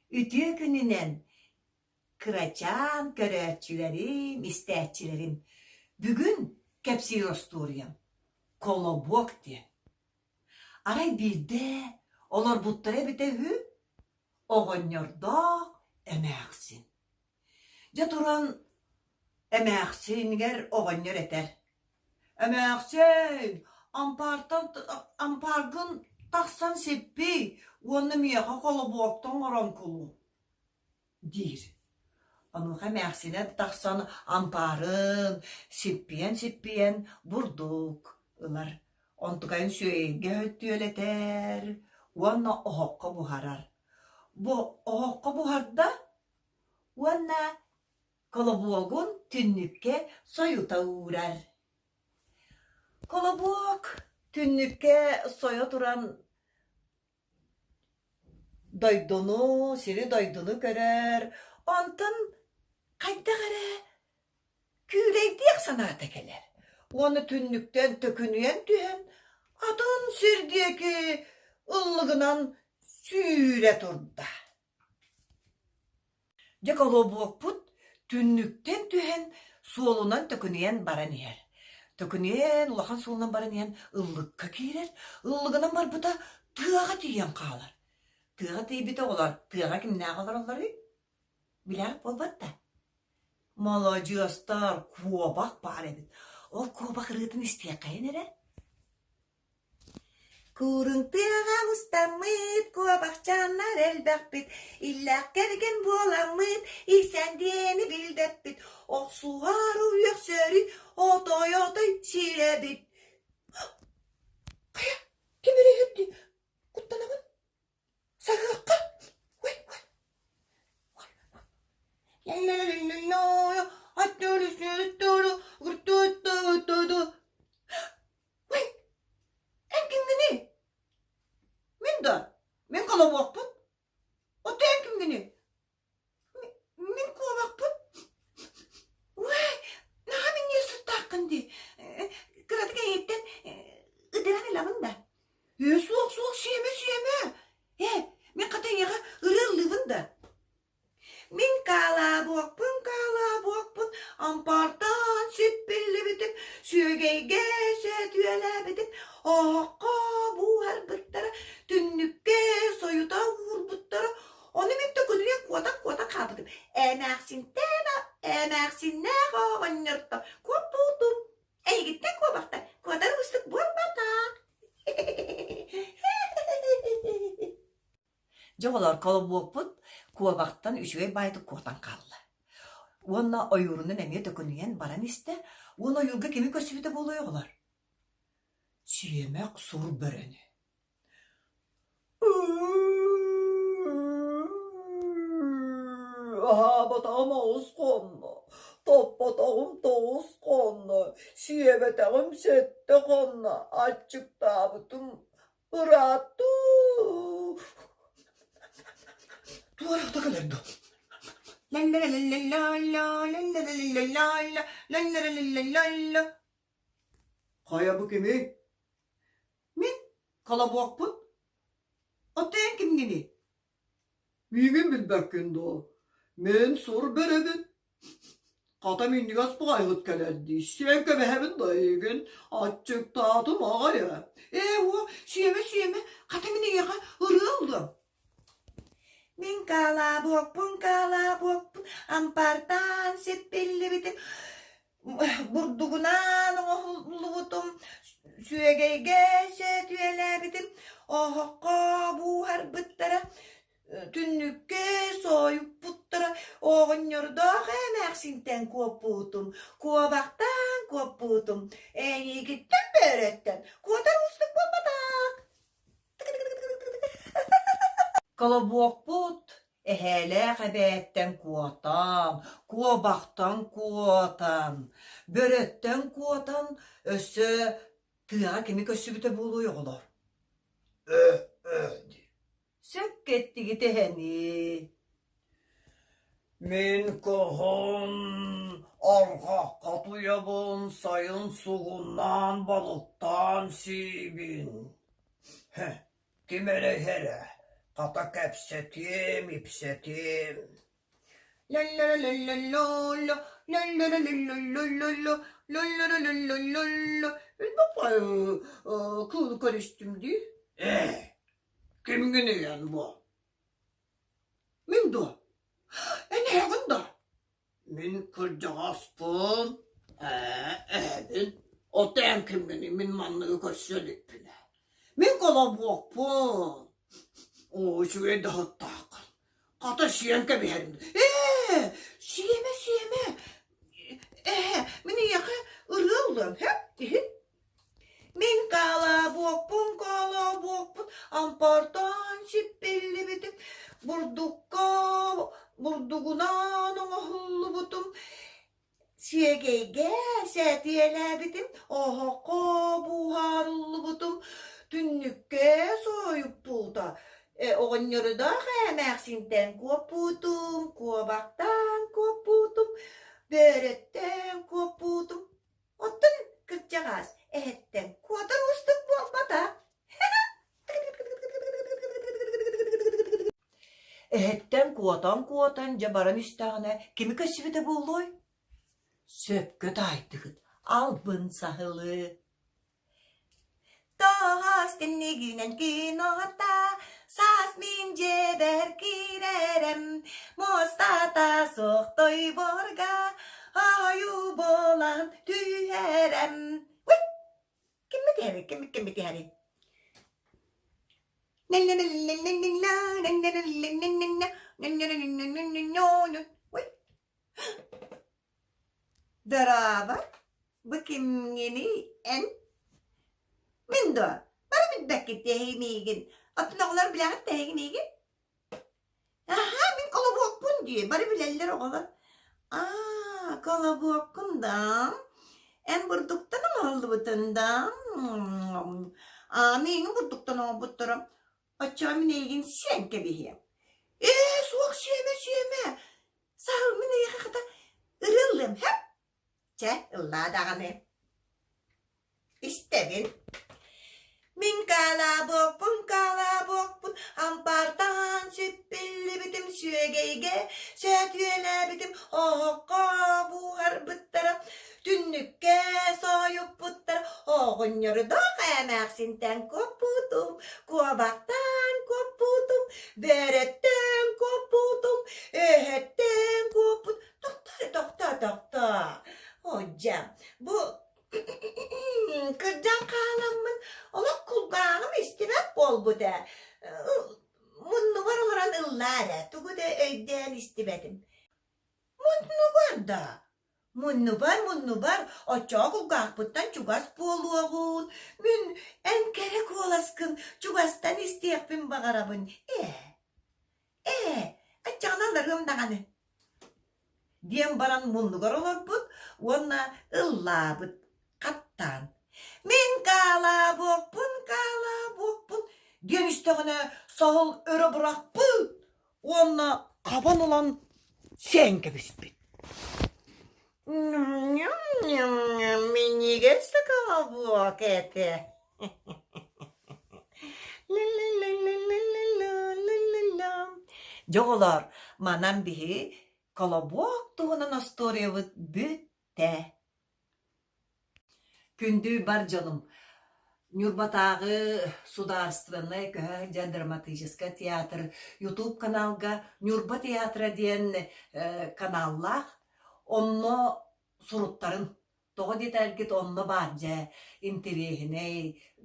Үтүө күнүнэн, кырачаан көрөөччүлэрим, истээччилэрим! Бүгүн кэпсиир остуоруйам «Колобуок» диэн. Арай биирдэ олорбуттара эбитэ үһү, оҕонньордоох эмээхсин. Дьэ туран эмээхсинигэр оҕонньор этэр: «Эмээхсин, ампаартан ампааргын тахсан сиппий уонна миэхэ холобуокта оҥорон кулу» диир. Онуоха эмээхсинэ тахсан ампаарын сиппийэн-сиппийэн бурдук ылар, онтукайын сүөгэйгэ өттүөлэтэр уонна оһоххо буһарар. Бу оһоххо буһарда уонна колобуогун түннүккэ сойута уурар. Колобуок түннүккэ сойо туран дойдуну, сири-дойдуну көрөр, онтон хайдах эрэ күүлэйдиэх санаата кэлэр уонна түннүктэн төкүнүйэн түһэн атын сир диэки ыллыгынан сүүрэ турда. Дьэ колобуокпут түннүктэн түһэн суолунан төкүнүйэн баран иһэр. Төкүнүйэн улахан суолунан баран иһэн ыллыкка киирэр, ыллыгынан барбыта тыаҕа тиийэн хаалар. Тыаҕа тиийбитэ оҕолор тыаҕа кимнээх олороллоруй? Билэҕит буолбат да? Маладьыастар, куобах баар эбит. Ол куобах ырыатын истиэххэйин эрэ. Куурун тыаҕа мустаммыт, куобахчааннар элбэхпит, иллээх кэргэн буоламмыт, иирсээн диэни билбэппит, охсуһары үөхсөрү отой-отой сирэбит. Хайа, ким эрэ иһирдии, куттанабын, саһыахха, ой, ой, Ой, эн кимҥиний? Мин да, мин колобуокпун. Оттон эн кимҥиний? Мин куобахпын. Уай, наһаа минньигэс сыттааххын дии. Кыратык эйиэттэн ытыран ылабын да. Ээ, суох, суох, сиэмэ, сиэмэ. Ээ, мин хата эйиэхэ ырыа ыллыыбын да. Мин каалаабыаппын, каалаабыаппын, ампаартан сиппиллибитим, сүөгэйгэ сөтүөлээбитим, оһоххо бууһарбыттара, түннүккэ сойута уурбуттара, ону мин төкүнүйэн куотан-куотан хаалбытым. Эмээхсинтэн эмээхсиннээх оҕонньортон куоппутум. Эйигиттэн куобахтар куотар уустук буолбатах. Дьэ оҕолоор, колобуокпут куобахтан үчүгэй баайдык куотан хаалла. Уонна ойуурунан эмиэ төкүнүйэн баран истэ. Уонна ойуурга кими көрсүбүтэ буолуой оҕолор? Сиэмэх сур бөрөнү. Аһаабатаҕым оҕус хонно, топпотоҕум тоҕус хонно, сиэбэтэҕим сэттэ хонно, аччыктаабытым Ырааттыы Туорахта кэлэр дуо? Хайа бу кимий? Мин колобуокпун. Оттон эн кимҥиний? Миигин билбэккин дуо? Мин сур бөрөбүн. Хата минньигэс баҕайыһыт кэлэр дии, сиэн кэбиһэбин да эйигин, аччыктаатым аҕай ээ. Ээ уо, сиэмэ сиэмэ, хата мин эйиэхэ ырыа ыллыам. Мин каалаабыаппын, каалаабыаппын, ампаартаан сиппиллибитим, бурдугунаан оҥоһуллубутум, сүөгэйгэ сөтүөлээбитим, оһоххо бууһарбыттара, Түннүккэ соойуппуттара, оҕонньордоох эмээхсинтэн куоппутум, куобахтаан куоппутум, эйигиттэн бөрөттөн куотар уустук буолбатах. Колобуокпут эһээлээх эбээттэн куотан, куобахтан куотан, бөрөттөн куотан өссө тыаҕа кими көрсүбүтэ буолуой оҕолор? Э, э диир. Сөпкө эттигит эһэни Мин кыһын арҕахха туйабын, сайын сугуннаан балыктаан сиибин. Ким эрэ иһэрэ. Хата кэпсэтиэм-ипсэтиэм Кыылы көрүстүм дии. Ээ, кимҥиний эн бу? Мин дуо? Эн эһэҕин да? Мин кырдьаҕаспын. Ээ, эһэбин. Оттон эн кимҥиний? Мин манныгы көрсө иликпин ээ. Мин колобуокпун. Оо, үчүгэй да сыттааххын. Хата сиэн кэбиһэрим. Ээ, сиэмэ, сиэмэ. Эһэ, мин эйиэхэ ырыа ыллыам, һэп, иһит. Мин колобуокпун, колобуокпун, ампаартан сиппиллибитим, бурдукка бурдугунан оҥоһуллубутум, Сиэгэйгэ сээтиэлээбитим, оһоххо буһарыллыбытым, түннүккэ суойуппута, оҕонньордоох эмээхсинтэн куоппутум, куобахтан куоппутум, бөрөттөн куоппутум. Оттон кырдьаҕас эһэттэн куотар уустук буолбатах. Эһэттэн куотан-куотан дьэ баран истэҕинэ кими көрсүбүтэ буолуой? Сөпкө таайдыгыт, албын саһылы. Тоҕоос түннүгүнэн күн уота, саас мин дьиэбэр киирэрем, муостата суох тойборго ойуу буолан түһэрем. Уй! Киммит иһэрий, киммит киммит иһэрий? Дорообо, бу кимҥиний эн? Мин дуо? Бары билбэккит эһиги миигин. Оттон оҕолор билэҕит да эһиги миигин? Аһаа, мин колобуокпун дии, бары билэллэр оҕолор. Аа, колобуоккун да? Эн бурдуктан оҥоһуллубутун да? Аа, миигин бурдуктан оҥорбуттара. Оччоҕо мин эйигин сиэн кэбиһиэм. Ээ, суох сиэмэ, сиэмэ. Саһыл мин эйиэхэ хата ырыа ыллыам, һэп? Чэ, ыллаа даҕаны. Истэбин. Мин каалаабыаппын, каалаабыаппын, ампаартаан сүппүллүбүтүм, сүөгэйгэ сөтүөлээбитим, оһоххо бууһарбыттара, түннүккэ сойуппуттара, оҕонньордоох эмээхсинтэн куоппутум, куобахтаан куоппутум, бөрөттөн куоппутум, өһөттөн куоппут. Тохтоо, тохтоо, тохтоо. Одьа, бу Кырдьан хааламмын олох кулгааҕым истибэт буолбут ээ. Муннубар олорон ыллаа эрэ, тугу да өйдөөн истибэтим. Муннубар да? Муннубар, муннубар, оччоҕо кулгаахпыттан чугас буолуоҕун. Мин эн кэрэ куоласкын чугастан истиэхпин баҕарабын. Ээ, ээ, аччаҕына ылларыам даҕаны. диэн баран муннугар олорбут уонна ыллаабыт хаттаан «Мин каалаабыаппын, каалаабыаппын» диэн истэҕинэ саһыл өрө бырахпыт уонна хабан ылан сиэн кэбиспит. Минньигэс да колобок этэ. Дьэ оҕолоор, манан биһи колобок туһунан остуоруйабыт бүттэ. Күндү бар дьонум, Ньурбатааҕы судаарыстыбаннай көһө сылдьар драматическай театр YouTube каналга Ньурба театра диэн каналлаах. Онно суруттарын Тоҕо диэтэргит онно баар дьэ интэриэһинэй,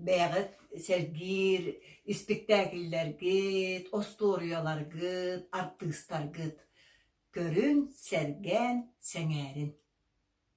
бэйэҕит сэргиир испиктээкиллэргит, остуоруйаларгыт, артыыстаргыт. Көрүн, сэргээн, сэҥээрин.